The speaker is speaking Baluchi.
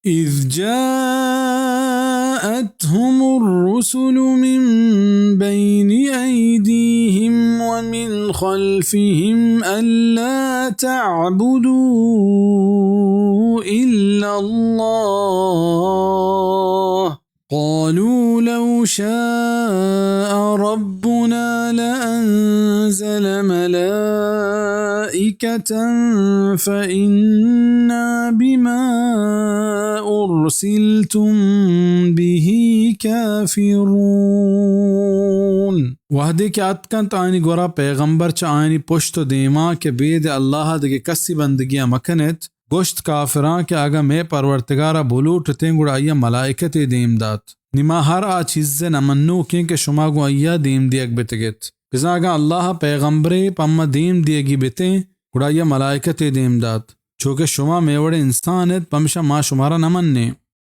إذ جاءتهم الرسل من بين أيديهم ومن خلفهم ألا تعبدوا إلا الله قالوا لو شاء ربنا لأنزل ملائكة فإنا بما أرسلتم به كافرون۔ وہدے کہ اتکنت آیانی گورا پیغمبر چہ آیانی پشت و دیما کہ بید اللہ ء دگہ کسی بندگی ء مکنیت، گوشت کافراں کہ اگاں مئے پرورتگار ء بلوٹتیں گڑا آئی ء ملائکتے دیم دات۔ نی ما ہر آ چیز ء نہ منوکیں کہ شما گوں آئی ء دیم دیگ بتگ ات۔ بزاں اگاں اللہ ء پیغمبرے پہ ما دیم دیگی بتیں، گڑا آئی ء ملائکتے دیم دات۔ چو کہ شما مئے وڑیں انسان ات، پمشا ما شمارا نہ منیں۔